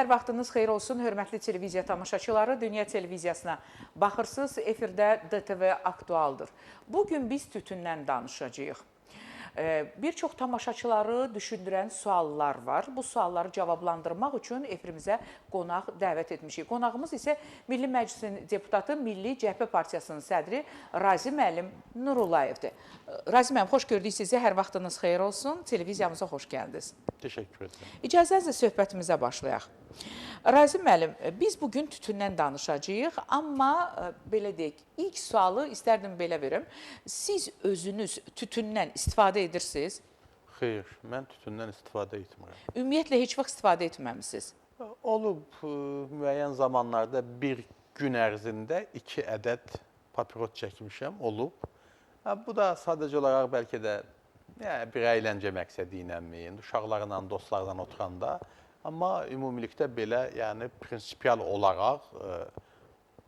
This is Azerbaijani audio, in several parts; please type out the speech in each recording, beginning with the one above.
Hər vaxtınız xeyir olsun, hörmətli televiziya tamaşaçıları. Dünya televiziyasına baxırsınız. Efirdə DTV Aktualdır. Bugün biz tütündən danışacağıq. Bir çox tamaşaçıları düşündürən suallar var. Bu sualları cavablandırmaq üçün efirimizə qonaq dəvət etmişik. Qonağımız isə Milli Məclisin deputatı, Milli Cəbhə Partiyasının sədri Razi müəllim Nurullayevdir. Razi müəllim, xoş gördük sizi. Hər vaxtınız xeyir olsun. Televiziyamıza xoş gəldiniz. Təşəkkür edirəm. İcazənizlə söhbətimizə başlayaq. Razi müəllim, biz bugün tütündən danışacağıq, amma belə deyək, ilk sualı istərdim belə verim. Siz özünüz tütündən istifadə edirsiniz? Xeyr, mən tütündən istifadə etmirəm. Ümumiyyətlə heç vaxt istifadə etməmisiniz? Olub müəyyən zamanlarda bir gün ərzində 2 ədəd papirot çəkmişəm, olub. Bu da sadəcə olaraq bəlkə də bir əyləncə məqsədi iləmi, uşaqlarla, dostlarla oturanda. Amma ümumilikdə belə, yəni prinsipial olaraq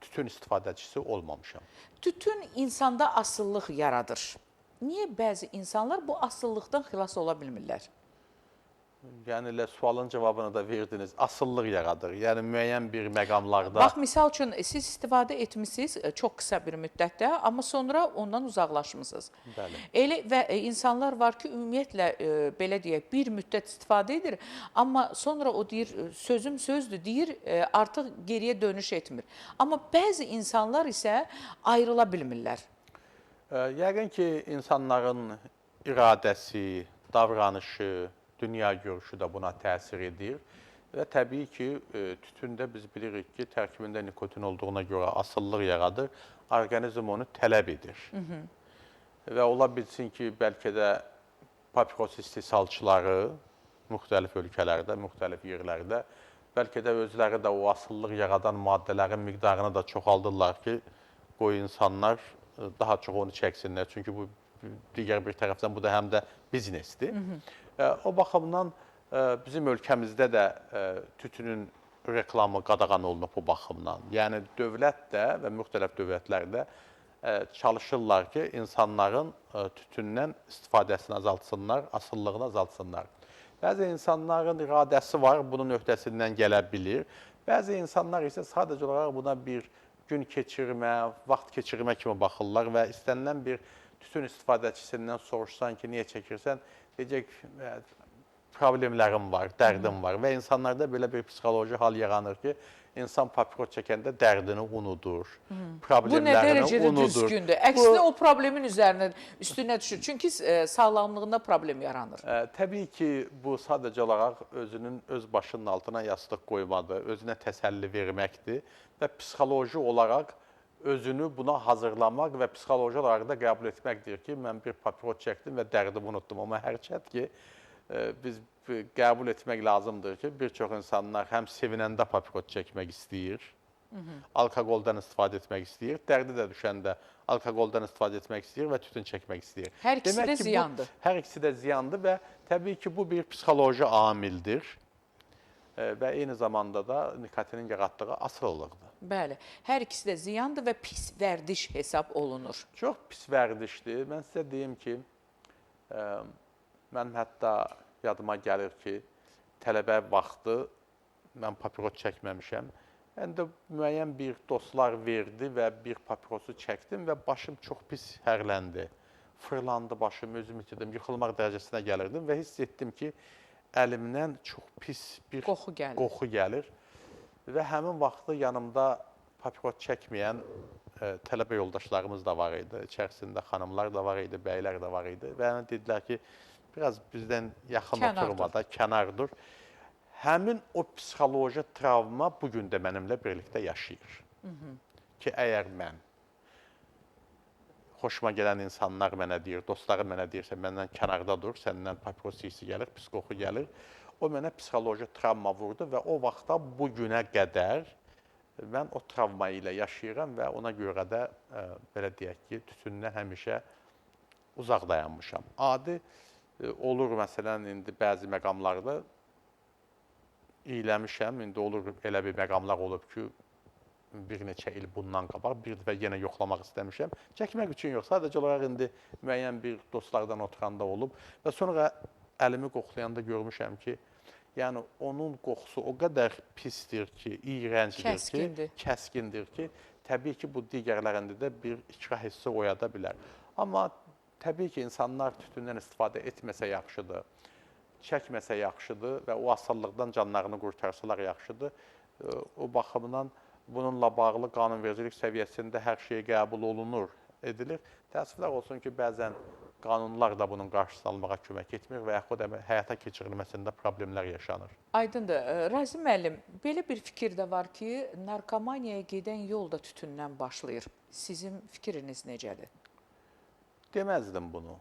tütün istifadəçisi olmamışam. Tütün insanda asıllıq yaradır. Niyə bəzi insanlar bu asıllıqdan xilas ola bilmirlər? Yəni elə sualın cavabını da verdiniz. Asıllıq yaradır. Yəni müəyyən bir məqamlarda. Bax, misal üçün siz istifadə etmisiniz çox qısa bir müddətdə, amma sonra ondan uzaqlaşmısınız. Bəli. Elə və insanlar var ki, ümumiyyətlə belə deyək, bir müddət istifadə edir, amma sonra o deyir, sözüm sözdür, deyir, artıq geriyə dönüş etmir. Amma bəzi insanlar isə ayrıla bilmirlər. Yəqin ki, insanların iradəsi, davranışı, dünya görüşü də buna təsir edir və təbii ki, tütündə biz bilirik ki, tərkibində nikotin olduğuna görə asıllıq yaradır, orqanizm onu tələb edir. Və ola bilsin ki, bəlkə də papiros istehsalçıları müxtəlif ölkələrdə, müxtəlif yerlərdə, bəlkə də özləri də o asıllıq yaradan maddələrin miqdarını da çoxaldırlar ki, qoy insanlar daha çox onu çəksinlər. Çünki bu digər bir tərəfdən bu da həm də biznesdir. O baxımdan bizim ölkəmizdə də tütünün reklamı qadağan olunub bu baxımdan. Yəni dövlət də və müxtəlif dövlətlər də çalışırlar ki, insanların tütündən istifadəsini azaltsınlar, asıllığını azaltsınlar. Bəzi insanların iradəsi var, bunun öhdəsindən gələ bilir. Bəzi insanlar isə sadəcə olaraq buna bir gün keçirmə, vaxt keçirmə kimi baxırlar və istənilən bir tütün istifadəçisindən soruşsan ki, niyə çəkirsən, deyəcək, problemlərim var, dərdim var və insanlarda belə bir psixoloji hal yaranır ki, insan papirot çəkəndə dərdini unudur, problemlərini unudur. Bu nə dərəcədə düzgündür? Əksinə o problemin üzərinə, üstünə düşür. Çünki sağlamlığında problem yaranır. Təbii ki, bu sadəcə olaraq özünün öz başının altına yastıq qoymadır, özünə təsəlli verməkdir və psixoloji olaraq özünü buna hazırlamaq və psixoloji olaraq da qəbul etməkdir ki, mən bir papirot çəkdim və dərdimi unutdum. Amma hərçənd ki, biz qəbul etmək lazımdır ki, bir çox insanlar həm sevinəndə papirot çəkmək istəyir, alkoqoldan istifadə etmək istəyir, dərdi də düşəndə alkoqoldan istifadə etmək istəyir və tütün çəkmək istəyir. Hər ikisi də ziyandır. Hər ikisi də ziyandır və təbii ki, bu bir psixoloji amildir və eyni zamanda da nikotinin yaratdığı asılılıqdır. Bəli, hər ikisi də ziyandır və pis vərdiş hesab olunur. Çox pis vərdişdir. Mən sizə deyim ki, mənim hətta yadıma gəlir ki, tələbə vaxtı mən papirot çəkməmişəm. Mən də müəyyən bir dostlar verdi və bir papirosu çəkdim və başım çox pis hərləndi. Fırlandı başım, özümü itirdim, yıxılmaq dərəcəsinə gəlirdim və hiss etdim ki, əlimdən çox pis bir qoxu gəlir. Və həmin vaxtı yanımda papirot çəkməyən tələbə yoldaşlarımız da var idi. İçərisində xanımlar da var idi, bəylər də var idi. Və dedilər ki, biraz bizdən yaxın oturma da, kənar dur. Həmin o psixoloji travma bugün də mənimlə birlikdə yaşayır. Ki, əgər mən xoşuma gələn insanlar mənə deyir, dostlarım mənə deyirsə, məndən kənarda dur, səndən papiros hissi gəlir, pis qoxu gəlir. O mənə psixoloji travma vurdu və o vaxtda bu günə qədər mən o travma ilə yaşayıram və ona görə də belə deyək ki, tütündən həmişə uzaq dayanmışam. Adi olur, məsələn, indi bəzi məqamlarda iyləmişəm, indi olur elə bir məqamlar olub ki, bir neçə il bundan qabaq bir dəfə yenə yoxlamaq istəmişəm. Çəkmək üçün yox, sadəcə olaraq indi müəyyən bir dostlardan oturanda olub və sonra əlimi qoxlayanda görmüşəm ki, Yəni onun qoxusu o qədər pisdir ki, iyrəncdir ki, kəskindir ki, təbii ki, bu digərlərində də bir ikrah hissi oyada bilər. Amma təbii ki, insanlar tütündən istifadə etməsə yaxşıdır, çəkməsə yaxşıdır və o asılılıqdan canlarını qurtarsalar yaxşıdır. O baxımdan bununla bağlı qanunvericilik səviyyəsində hər şey qəbul olunur, edilir. Təəssüflər olsun ki, bəzən qanunlar da bunun qarşısını almağa kömək etmir və yaxud həyata keçirilməsində problemlər yaşanır. Aydındır. Razim müəllim, belə bir fikir də var ki, narkomaniyaya gedən yol da tütündən başlayır. Sizin fikriniz necədir? Deməzdim bunu.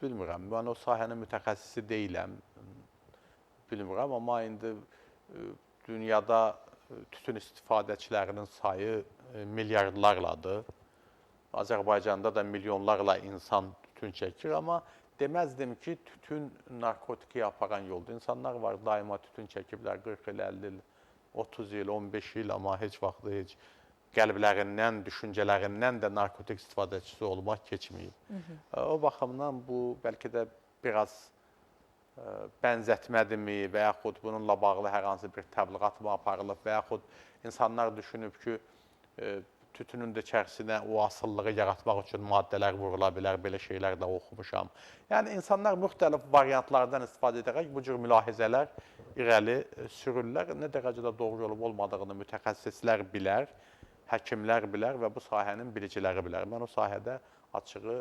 Bilmirəm, mən o sahənin mütəxəssisi deyiləm. Bilmirəm, amma indi dünyada tütün istifadəçilərinin sayı milyardlarladır. Azərbaycanda da milyonlarla insan tütün çəkir, amma deməzdim ki, tütün narkotiki aparan yoldur. İnsanlar var, daima tütün çəkiblər, 40 il, 50 il, 30 il, 15 il, amma heç vaxt heç qəlblərindən, düşüncələrindən də narkotik istifadəçisi olmaq keçməyib. O baxımdan bu bəlkə də biraz bənzətmədirmi və yaxud bununla bağlı hər hansı bir təbliğat mı aparılıb və yaxud insanlar düşünüb ki, tütünün də içərisinə o asılılığı yaratmaq üçün maddələr vurula bilər, belə şeylər də oxumuşam. Yəni, insanlar müxtəlif variantlardan istifadə edərək bu cür mülahizələr irəli sürürlər. Nə dərəcədə doğru olub olmadığını mütəxəssislər bilər, həkimlər bilər və bu sahənin biliciləri bilər. Mən o sahədə açığı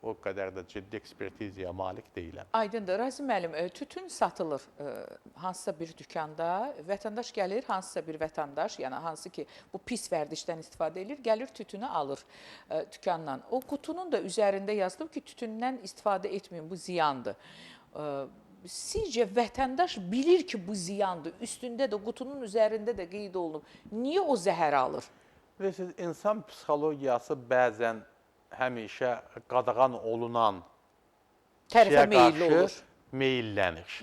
o qədər də ciddi ekspertizaya malik deyiləm. Aydındır. Razim müəllim, tütün satılır hansısa bir dükanda, vətəndaş gəlir, hansısa bir vətəndaş, yəni hansı ki bu pis vərdişdən istifadə edir, gəlir tütünü alır dükandan. O qutunun da üzərində yazılıb ki, tütündən istifadə etməyin, bu ziyandır. Sizcə vətəndaş bilir ki, bu ziyandır, üstündə də, qutunun üzərində də qeyd olunub. Niyə o zəhəri alır? Bilirsiniz, insan psixologiyası bəzən həmişə qadağan olunan tərəfə meyilli olur. Meyillənir.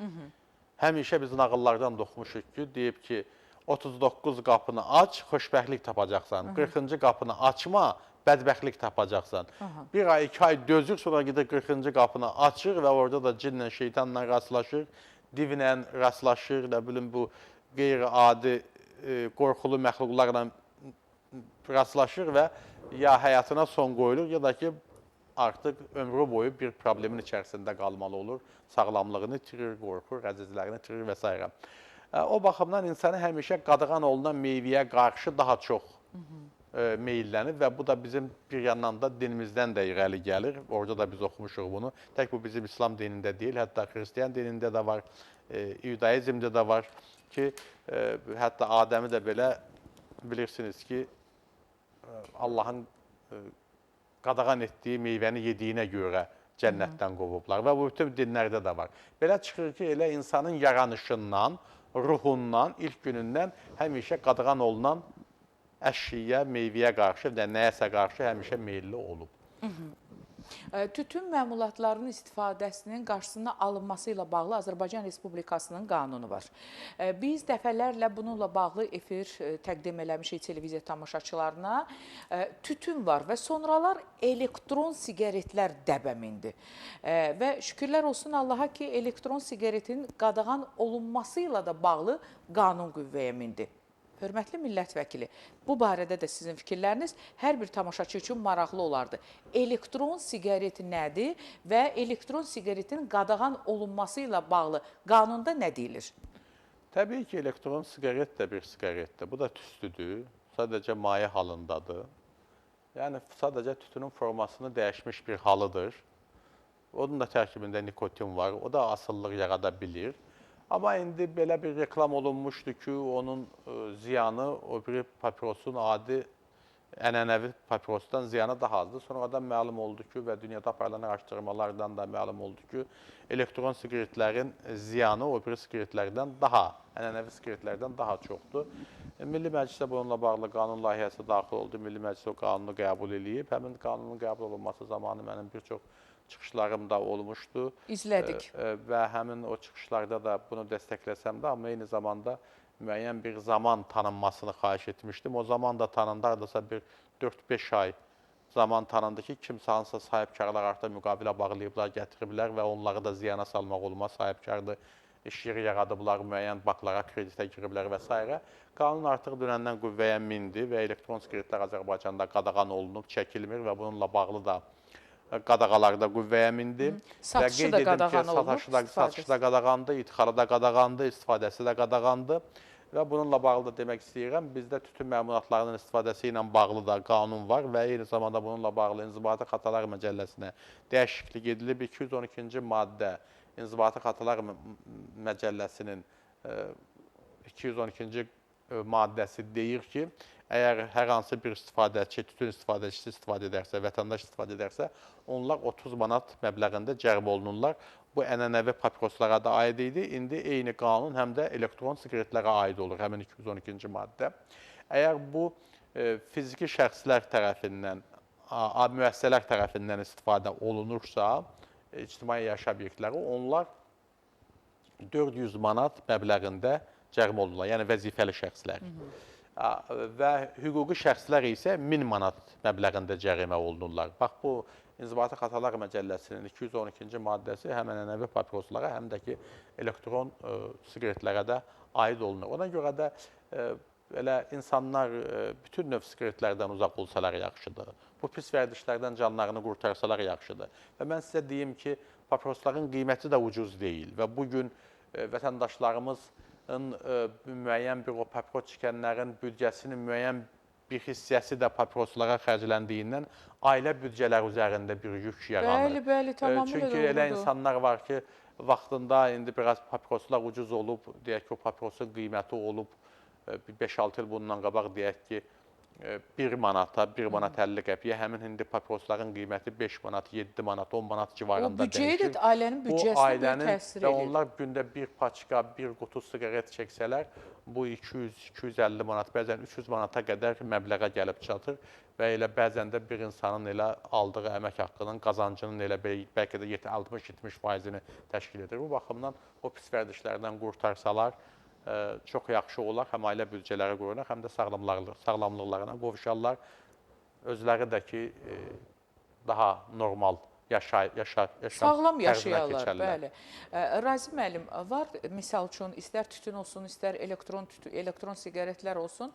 Həmişə biz nağıllardan da oxumuşuq ki, deyib ki, 39 qapını aç, xoşbəxtlik tapacaqsan. 40-cı qapını açma, bədbəxtlik tapacaqsan. Bir ay, 2 ay dözür, sonra gedir 40-cı qapını açır və orada da cinlə, şeytanla rastlaşır, divlə rastlaşır, nə bilim bu qeyri-adi qorxulu məxluqlarla rastlaşır və ya həyatına son qoyulur, ya da ki, artıq ömrü boyu bir problemin içərisində qalmalı olur, sağlamlığını itirir, qorxur, əzizlərini itirir və s. O baxımdan insanı həmişə qadağan olunan meyvəyə qarşı daha çox meyillənir və bu da bizim bir yandan da dinimizdən də irəli gəlir. Orada da biz oxumuşuq bunu. Tək bu bizim İslam dinində deyil, hətta xristian dinində də var, iudaizmdə də var ki, hətta Adəmi də belə bilirsiniz ki, Allahın qadağan etdiyi meyvəni yediyinə görə cənnətdən qovublar və bu bütün dinlərdə də var. Belə çıxır ki, elə insanın yaranışından, ruhundan, ilk günündən həmişə qadağan olunan əşyiyə, meyvəyə qarşı və nəyəsə qarşı həmişə meyilli olub. Tütün məmulatlarının istifadəsinin qarşısına alınması ilə bağlı Azərbaycan Respublikasının qanunu var. Biz dəfələrlə bununla bağlı efir təqdim eləmişik televiziya tamaşaçılarına. Tütün var və sonralar elektron siqaretlər dəbə mindi. Və şükürlər olsun Allaha ki, elektron siqaretin qadağan olunması ilə də bağlı qanun qüvvəyə mindi. Hörmətli millət vəkili, bu barədə də sizin fikirləriniz hər bir tamaşaçı üçün maraqlı olardı. Elektron siqaret nədir və elektron siqaretin qadağan olunması ilə bağlı qanunda nə deyilir? Təbii ki, elektron siqaret də bir siqaretdir. Bu da tüstüdür, sadəcə maye halındadır. Yəni, sadəcə tütünün formasını dəyişmiş bir halıdır. Onun da tərkibində nikotin var, o da asıllıq yarada bilir. Amma indi belə bir reklam olunmuşdu ki, onun ziyanı o biri papirosun adi, ənənəvi papirosdan ziyanı daha azdır. Sonradan məlum oldu ki, və dünyada aparılan araşdırmalardan da məlum oldu ki, elektron siqaretlərin ziyanı o biri siqaretlərdən daha, ənənəvi siqaretlərdən daha çoxdur. Milli Məclisə bununla bağlı qanun layihəsi daxil oldu. Milli Məclis o qanunu qəbul eləyib. Həmin qanunun qəbul olunması zamanı mənim bir çox çıxışlarım da olmuşdu. İzlədik. Və həmin o çıxışlarda da bunu dəstəkləsəm də, amma eyni zamanda müəyyən bir zaman tanınmasını xahiş etmişdim. O zaman da tanındı, hardasa bir 4-5 ay zaman tanındı ki, kimsə hansısa sahibkarlar artıq müqavilə bağlayıblar, gətiriblər və onları da ziyana salmaq olmaz, sahibkardır, iş yeri yaradıblar, müəyyən banklara kreditə giriblər və s. Qanun artıq dünəndən qüvvəyə mindi və elektron siqaretlər Azərbaycanda qadağan olunub, çəkilmir və bununla bağlı da qadağalar da qüvvəyə mindi. Satışı da qadağan olunub. Satışı da qadağandır, idxalı da qadağandır, istifadəsi də qadağandır. Və bununla bağlı da demək istəyirəm, bizdə tütün məmulatlarının istifadəsi ilə bağlı da qanun var və eyni zamanda bununla bağlı İnzibati Xətalar Məcəlləsinə dəyişiklik edilib. 212-ci maddə İnzibati Xətalar Məcəlləsinin 212-ci maddəsi deyir ki, əgər hər hansı bir istifadəçi, tütün istifadəçisi istifadə edərsə, vətəndaş istifadə edərsə, onlar 30 manat məbləğində cərimə olunurlar. Bu ənənəvi papiroslara da aid idi. İndi eyni qanun həm də elektron siqaretlərə aid olur, həmin 212-ci maddə. Əgər bu fiziki şəxslər tərəfindən, müəssisələr tərəfindən istifadə olunursa, ictimai yaşayış obyektləri, onlar 400 manat məbləğində cərimə olunurlar, yəni vəzifəli şəxslər. Və hüquqi şəxslər isə 1000 manat məbləğində cərimə olunurlar. Bax, bu İnzibati Xətalar Məcəlləsinin 212-ci maddəsi həm ənənəvi papiroslara, həm də ki, elektron siqaretlərə də aid olunur. Ona görə də elə insanlar bütün növ siqaretlərdən uzaq olsalar yaxşıdır. Bu pis vərdişlərdən canlarını qurtarsalar yaxşıdır. Və mən sizə deyim ki, papirosların qiyməti də ucuz deyil və bugün vətəndaşlarımızın müəyyən bir o papiros çəkənlərin büdcəsinin müəyyən bir hissəsi də papiroslara xərcləndiyindən ailə büdcələri üzərində bir yük yaranır. Bəli, bəli, tamamilə doğrudur. Çünki elə insanlar var ki, vaxtında indi biraz papiroslar ucuz olub, deyək ki, o papirosun qiyməti olub 5-6 il bundan qabaq deyək ki, 1 manata, 1 manat 50 qəpiyə, həmin indi papirosların qiyməti 5 manat, 7 manat, 10 manat civarında dəyişir. O büdcəyə də, ailənin büdcəsinə böyük təsir edir. Və onlar gündə bir paçka, bir qutu siqaret çəksələr, bu 200, 250 manat, bəzən 300 manata qədər məbləğə gəlib çatır və elə bəzən də bir insanın elə aldığı əmək haqqının, qazancının elə bəlkə də 60-70%-ni təşkil edir. Bu baxımdan o pis vərdişlərdən qurtarsalar, çox yaxşı olar, həm ailə büdcələri qorunar, həm də sağlamlıqlarına qovuşarlar. Özləri də ki, daha normal sağlam yaşayarlar, bəli. Razi müəllim, var, misal üçün, istər tütün olsun, istər elektron siqaretlər olsun,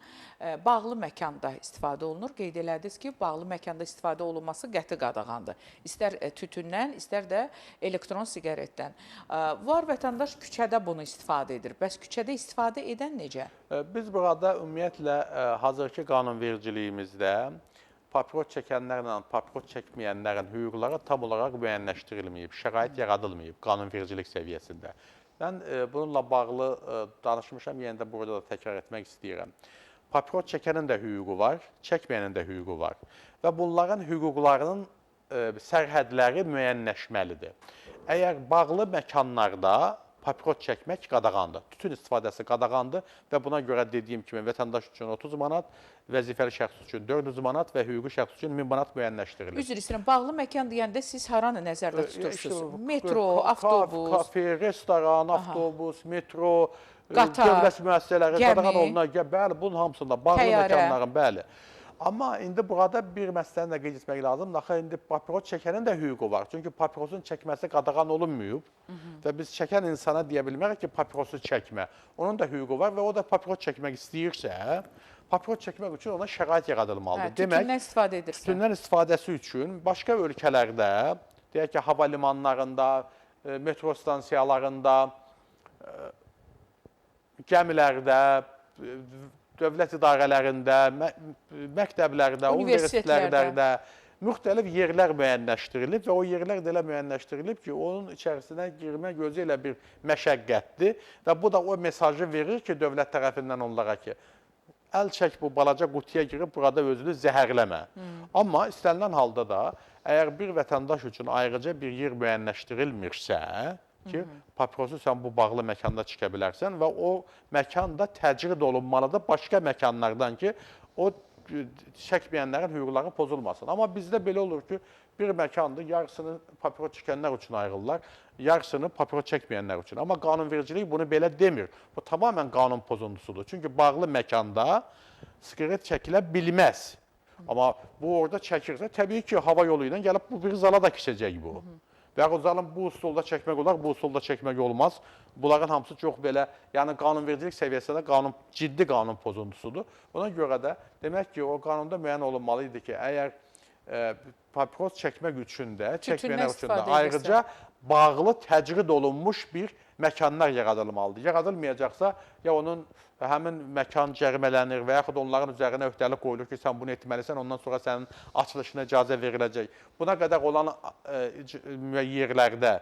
bağlı məkanda istifadə olunur. Qeyd elədiniz ki, bağlı məkanda istifadə olunması qəti qadağandır. İstər tütündən, istər də elektron siqaretdən. Var, vətəndaş küçədə bunu istifadə edir. Bəs küçədə istifadə edən necə? Biz burada ümumiyyətlə hazırki qanunvericiliyimizdə papiros çəkənlərlə papiros çəkməyənlərin hüquqları tam olaraq müəyyənləşdirilməyib, şərait yaradılmayıb qanunvericilik səviyyəsində. Mən bununla bağlı danışmışam, yenə də burada da təkrar etmək istəyirəm. Papiros çəkənin də hüququ var, çəkməyənin də hüququ var və bunların hüquqlarının sərhədləri müəyyənləşməlidir. Əgər bağlı məkanlarda papiros çəkmək qadağandır, tütün istifadəsi qadağandır və buna görə dediyim kimi vətəndaş üçün 30 manat, vəzifəli şəxs üçün 400 manat və hüquqi şəxs üçün 1000 manat müəyyənləşdirilir. Üzr istəyirəm, bağlı məkan deyəndə siz haranı nəzərdə tutursunuz? Metro, avtobus? Kafe, restoran, avtobus, metro, dövlət müəssisələri, qadağan olunan, bəli, bunun hamısında bağlı məkanların, bəli. Amma indi burada bir məsələni də qeyd etmək lazımdır. Axı, indi papiros çəkənin də hüququ var. Çünki papirosun çəkməsi qadağan olunmayıb və biz çəkən insana deyə bilmərik ki, papirosu çəkmə. Onun da hüququ var və o da papiros çəkmək istəyirsə, papiros çəkmək üçün ona şərait yaradılmalıdır. Demək, tütündən istifadə edirsə. Tütündən istifadəsi üçün başqa ölkələrdə, deyək ki, hava limanlarında, metro stansiyalarında, gəmilərdə, dövlət idarələrində, məktəblərdə, universitetlərdə müxtəlif yerlər müəyyənləşdirilib və o yerlər də elə müəyyənləşdirilib ki, onun içərisinə girmək özü elə bir məşəqqətdir və bu da o mesajı verir ki, dövlət tərəfindən onlara ki, əl çək bu balaca qutuya girib burada özünü zəhərləmə. Amma istənilən halda da, əgər bir vətəndaş üçün ayrıca bir yer müəyyənləşdirilmirsə, ki, papirosu sən bu bağlı məkanda çəkə bilərsən və o məkan da təcrid olunmalıdır başqa məkanlardan ki, o çəkməyənlərin hüquqları pozulmasın. Amma bizdə belə olur ki, bir məkandır, yarısını papiros çəkənlər üçün ayrılırlar, yarısını papiros çəkməyənlər üçün. Amma qanunvericilik bunu belə demir. Bu tamamilə qanun pozuntusudur. Çünki bağlı məkanda siqaret çəkilə bilməz. Amma bu orada çəkirsə, təbii ki, hava yolu ilə gəlib bu bir zala da keçəcək bu. Və yaxud bu üsulda çəkmək olar, bu üsulda çəkmək olmaz. Bunların hamısı çox belə, yəni qanunvericilik səviyyəsində qanun, ciddi qanun pozuntusudur. Ona görə də demək ki, o qanunda müəyyən olunmalı idi ki, əgər papiros çəkmək üçün də, çəkməyənlər üçün də ayrıca bağlı təcrid olunmuş bir məkanlar yaradılmalıdır. Yaradılmayacaqsa, ya onun həmin məkan cərimələnir və yaxud onların üzərinə öhdəlik qoyulur ki, sən bunu etməlisən, ondan sonra sənin açılışına icazə veriləcək. Buna qədər olan yerlərdə,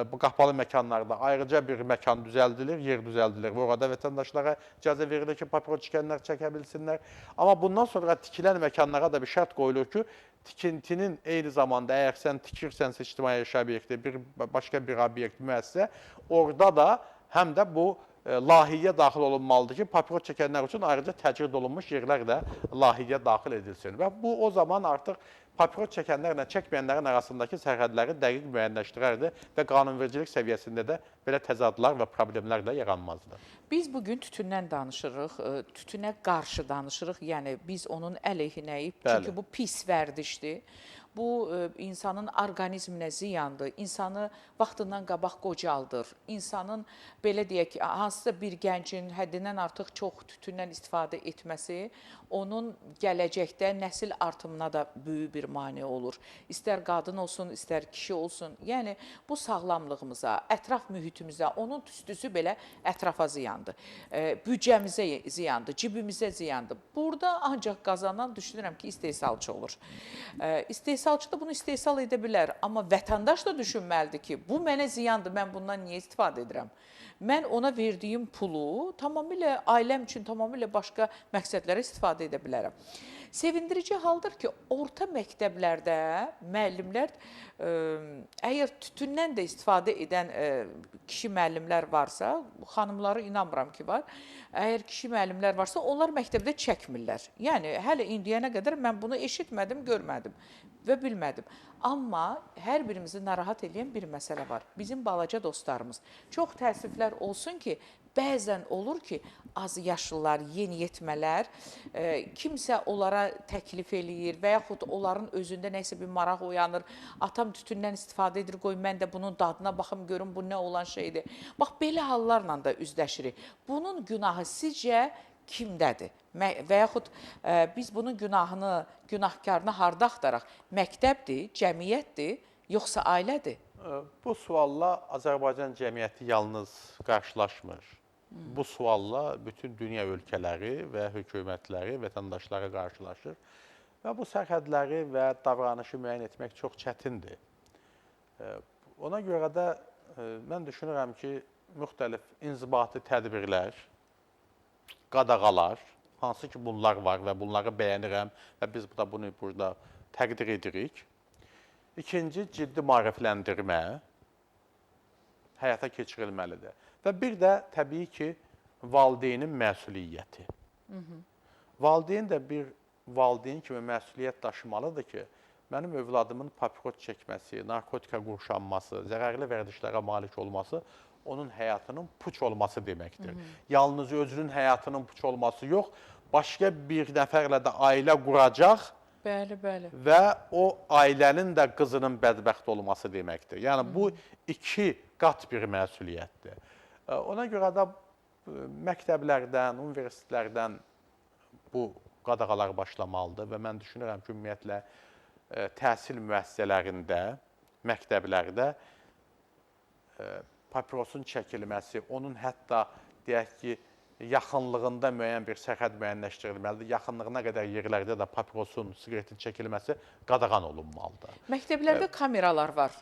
bu qapalı məkanlarda ayrıca bir məkan düzəldilir, yer düzəldilir və orada vətəndaşlara icazə verilir ki, papiros çəkənlər çəkə bilsinlər. Amma bundan sonra tikilən məkanlara da bir şərt qoyulur ki, tikintinin eyni zamanda əgər sən tikirsənsə ictimai yaşayış obyekti, bir başqa bir obyekt, müəssisə, orada da həm də bu layihəyə daxil olunmalıdır ki, papiros çəkənlər üçün ayrıca təcrid olunmuş yerlər də layihəyə daxil edilsin. Və bu o zaman artıq papiros çəkənlərlə çəkməyənlərin arasındakı sərhədləri dəqiq müəyyənləşdirərdi və qanunvericilik səviyyəsində də belə təzadlar və problemlər də yaranmazdı. Biz bugün tütündən danışırıq, tütünə qarşı danışırıq, yəni biz onun əleyhinəyik, çünki bu pis vərdişdir. Bu, insanın orqanizminə ziyandır, insanı vaxtından qabaq qocaldır, insanın, belə deyək, hansısa bir gəncin həddindən artıq çox tütündən istifadə etməsi onun gələcəkdə nəsil artımına da böyük bir mane olur. İstər qadın olsun, istər kişi olsun, yəni bu sağlamlığımıza, ətraf mühitimizə, onun tüstüsü belə ətrafa ziyandır, büdcəmizə ziyandır, cibimizə ziyandır. Burada ancaq qazanan düşünürəm ki, istehsalçı olur. İstehsalçı da bunu istehsal edə bilər, amma vətəndaş da düşünməlidir ki, bu mənə ziyandır, mən bundan niyə istifadə edirəm? Mən ona verdiyim pulu tamamilə ailəm üçün tamamilə başqa məqsədlərə istifadə edə bilərəm. Sevindirici haldır ki, orta məktəblərdə müəllimlər, əgər tütündən də istifadə edən kişi müəllimlər varsa, xanımları inanmıram ki var, əgər kişi müəllimlər varsa, onlar məktəbdə çəkmirlər. Yəni, hələ indiyənə qədər mən bunu eşitmədim, görmədim və bilmədim. Amma hər birimizi narahat edən bir məsələ var. Bizim balaca dostlarımız. Çox təəssüflər olsun ki, bəzən olur ki, az yaşlılar, yeniyetmələr, kimsə onlara təklif eləyir və yaxud onların özündə nəsə bir maraq oyanır. Atam tütündən istifadə edir, qoy mən də bunun dadına baxım, görüm bu nə olan şeydir. Bax, belə hallarla da üzləşirik. Bunun günahı sizcə kimdədir? Və yaxud biz bunun günahını, günahkarını harda axtaraq? Məktəbdir, cəmiyyətdir, yoxsa ailədir? Bu sualla Azərbaycan cəmiyyəti yalnız qarşılaşmır. Bu sualla bütün dünya ölkələri və hökumətləri, vətəndaşları qarşılaşır. Və bu sərhədləri və davranışı müəyyən etmək çox çətindir. Ona görə də mən düşünürəm ki, müxtəlif inzibati tədbirlər, qadağalar, hansı ki bunlar var və bunları bəyənirəm və biz da bunu burada təqdir edirik. İkinci, ciddi maarifləndirmə həyata keçirilməlidir. Və bir də təbii ki, valideynin məsuliyyəti. Valideyn də bir valideyn kimi məsuliyyət daşımalıdır ki, mənim övladımın papiros çəkməsi, narkotika qurşanması, zərərli vərdişlərə malik olması onun həyatının puç olması deməkdir. Yalnız özünün həyatının puç olması yox, başqa bir nəfərlə də ailə quracaq. Bəli, bəli. Və o ailənin də qızının bədbəxt olması deməkdir. Yəni bu iki qat bir məsuliyyətdir. Ona görə də məktəblərdən, universitetlərdən bu qadağalar başlamalıdır və mən düşünürəm ki, ümumiyyətlə təhsil müəssisələrində, məktəblərdə papirosun çəkilməsi, onun hətta deyək ki, yaxınlığında müəyyən bir sərhəd müəyyənləşdirilməlidir. Yaxınlığına qədər yerlərdə də papirosun, siqaretin çəkilməsi qadağan olunmalıdır. Məktəblərdə kameralar var.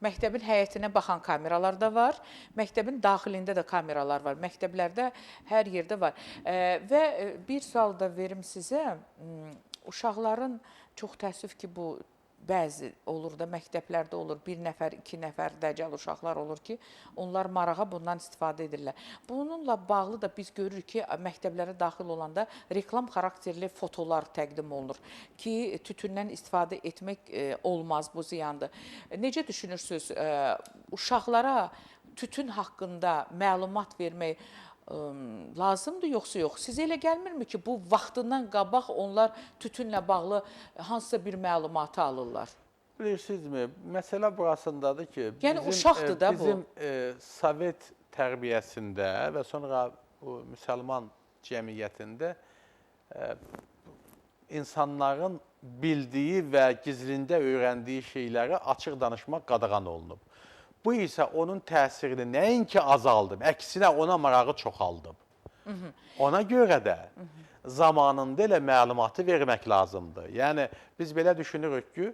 Məktəbin həyətinə baxan kameralar da var, məktəbin daxilində də kameralar var, məktəblərdə hər yerdə var. Və bir sual da verim sizə, uşaqların çox təəssüf ki, bu bəzi olur da, məktəblərdə olur, bir nəfər, iki nəfər dəcəl uşaqlar olur ki, onlar marağa bundan istifadə edirlər. Bununla bağlı da biz görürük ki, məktəblərə daxil olanda reklam xarakterli fotolar təqdim olunur ki, tütündən istifadə etmək olmaz, bu ziyandır. Necə düşünürsünüz, uşaqlara tütün haqqında məlumat vermək lazımdır yoxsa yox? Sizə elə gəlmirmi ki, bu vaxtından qabaq onlar tütünlə bağlı hansısa bir məlumatı alırlar? Bilirsinizmi, məsələ burasındadır ki, yəni bizim, uşaqdır da bu. Bizim Sovet tərbiyəsində və sonra bu müsəlman cəmiyyətində insanların bildiyi və gizlində öyrəndiyi şeyləri açıq danışmaq qadağan olunub. Bu isə onun təsirini nəinki azaldıb, əksinə ona marağı çoxaldıb. Ona görə də zamanında elə məlumatı vermək lazımdır. Yəni biz belə düşünürük ki,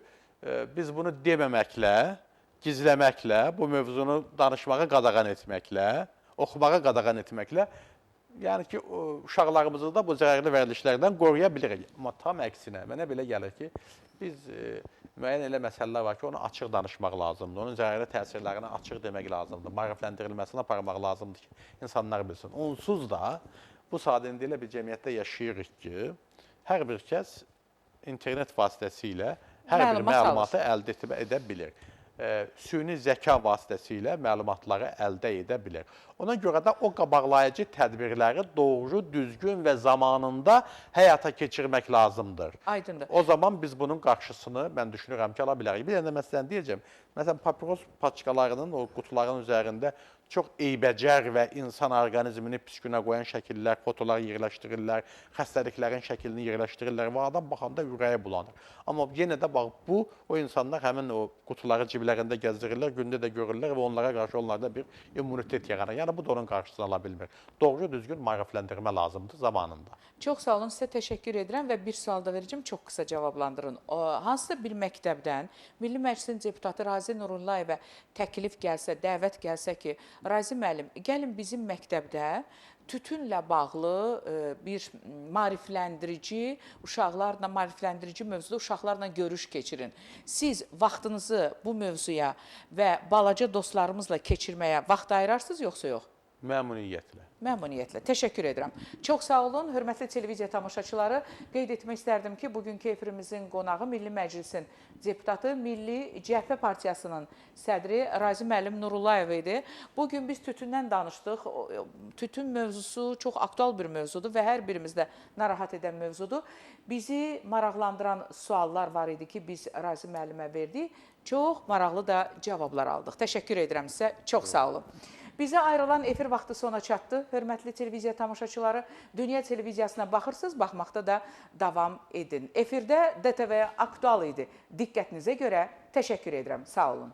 biz bunu deməməklə, gizləməklə, bu mövzunu danışmağa qadağan etməklə, oxumağa qadağan etməklə, yəni ki, uşaqlarımızı da bu zərərli vərdişlərdən qoruya bilirik. Amma tam əksinə, mənə belə gəlir ki, biz müəyyən elə məsələlər var ki, onu açıq danışmaq lazımdır, onun zərərli təsirlərini açıq demək lazımdır, maarifləndirilməsini aparmaq lazımdır ki, insanlar bilsin. Onsuz da bu saat indi elə bir cəmiyyətdə yaşayırıq ki, hər bir kəs internet vasitəsilə hər bir məlumatı əldə edə bilir. Süni zəka vasitəsilə məlumatları əldə edə bilir. Ona görə də o qabaqlayıcı tədbirləri doğru, düzgün və zamanında həyata keçirmək lazımdır. Aydındır. O zaman biz bunun qarşısını, mən düşünürəm ki, ala bilərik. Bir dənə də məsələn deyəcəm, məsələn, papiros paçkalarının, o qutuların üzərində çox eybəcər və insan orqanizmini pis günə qoyan şəkillər, fotolar yerləşdirirlər, xəstəliklərin şəklini yerləşdirirlər və adam baxanda ürəyi bulanır. Amma yenə də bax, bu, o insanlar həmin o qutuları ciblərində gəzdirirlər, gündə də görürlər və onlara qarşı onlarda bir immunitet yaranır. Yəni, bu da onun qarşısını ala bilmir. Doğru, düzgün maarifləndirmə lazımdır zamanında. Çox sağ olun, sizə təşəkkür edirəm və bir sual da verəcəm, çox qısa cavablandırın. Hansısa bir məktəbdən Milli Məclisin deputatı Razi Nurullayevə təklif gəlsə, dəvət gəlsə ki, Razi müəllim, gəlin bizim məktəbdə tütünlə bağlı bir maarifləndirici, uşaqlarla maarifləndirici mövzuda uşaqlarla görüş keçirin. Siz vaxtınızı bu mövzuya və balaca dostlarımızla keçirməyə vaxt ayırarsınız yoxsa yox? Məmnuniyyətlə. Məmnuniyyətlə. Təşəkkür edirəm. Çox sağ olun. Hörmətli televiziya tamaşaçıları, qeyd etmək istərdim ki, bugünkü efirimizin qonağı Milli Məclisin deputatı, Milli Cəbhə Partiyasının sədri Razi müəllim Nurullayev idi. Bugün biz tütündən danışdıq. Tütün mövzusu çox aktual bir mövzudur və hər birimizdə narahat edən mövzudur. Bizi maraqlandıran suallar var idi ki, biz Razi müəllimə verdik. Çox maraqlı da cavablar aldıq. Təşəkkür edirəm sizə. Çox sağ olun. Bizə ayrılan efir vaxtı sona çatdı. Hörmətli televiziya tamaşaçıları, Dünya Televiziyasına baxırsınız, baxmaqda da davam edin. Efirdə DTV Aktual idi. Diqqətinizə görə təşəkkür edirəm. Sağ olun.